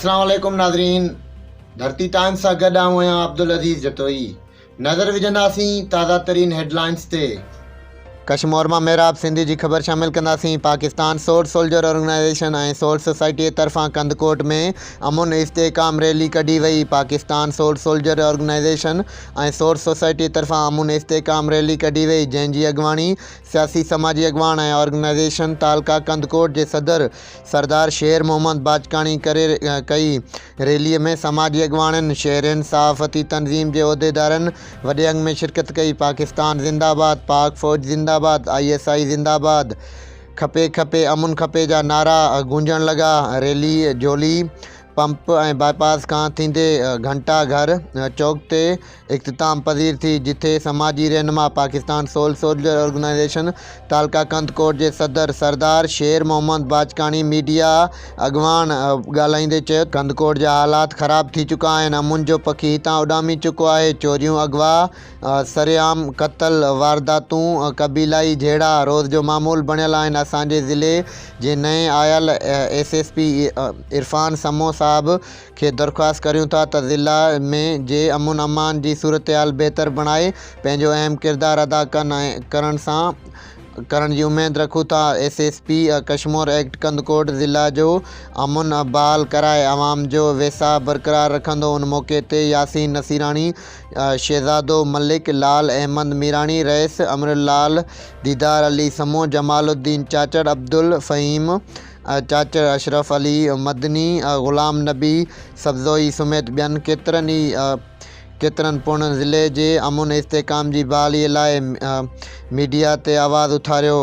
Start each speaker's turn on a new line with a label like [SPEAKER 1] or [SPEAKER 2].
[SPEAKER 1] اسلام عليڪم ناظرين ڌرتي ٽائمز سان گڏ آئون آهيان عبدالعزيز جتوئي نظر وجهنداسين تازه ترين هيڊلائنز تي. ڪشمور مان محراب سنڌي جي خبر شامل ڪنداسين Pakistan civil soldier organization ۽ civil society طرفان ڪنڌڪوٽ ۾ امن استحڪام ريلي ڪڍي وئي Pakistan civil soldier organization ۽ civil society طرفان امن استحڪام ريلي ڪڍي وئي جنهن جي اڳواڻي سياسي سماجي اڳواڻ ۽ آرگنائيزيشن تعلقه ڪنڌڪوٽ جي صدر سردار شير محمد باجڪاڻي ڪري ڪئي. ريلي ۾ سماجي اڳواڻن، شهرين، صحافتي تنظيم جي عهديدارن وڏي انگ ۾ شرڪت ڪئي. پاڪستان زنده آباد، پاڪ فوج زنده آباد، I S I زنده آباد، کپي کپي امن کپي جا نعرا گونجڻ لڳا. ريلي جهولي پمپ ۽ باء پاس کان ٿيندي گهنٽا گهر چوڪ تي اختتام پذير ٿي، جتي سماجي رهنما پاڪستان سول سولجر آرگنائيزيشن تعلقه ڪنڌڪوٽ جي صدر سردار شير محمد باجڪاڻي ميڊيا اڳواڻ ڳالهائيندي چيو ته ڪنڌڪوٽ جا حالات خراب ٿي چڪا آهن، امن جو پکي هتان اڏامي چڪو آهي، چوريون، اغوا، سرعام قتل، وارداتون، قبيلائي جهيڙا روز جو معمول بڻيل آهن، اسان جي ضلعي جي نئين آيل S S P Irfan Samoon صاحب کي درخواست ڪريون ٿا ته ضلع ۾ جي امن امان جي صورتحال بهتر بڻائي پنهنجو اهم ڪردار ادا ڪن ۽ ڪرڻ سان ڪرڻ جي اميد رکون ٿا S S P Kashmore act Kandhkot ضلع جو امن بحال ڪرائي عوام جو ويساهه برقرار رکندو ان موقعي تي ياسين نصيراڻي شهزادو ملڪ لال احمد ميراڻي رئيس امرلال ديدار علي سمون جمال الدين چاچڙ عبدالفهيم چاچڙ اشرف علي مدني، غلام نبي سبزوئي سميت ٻين ڪيترن ئي ڪيترن پڻ ضلعي جي امن استحڪام جي بحالي لاء ميڊيا تي آواز اٿاريو.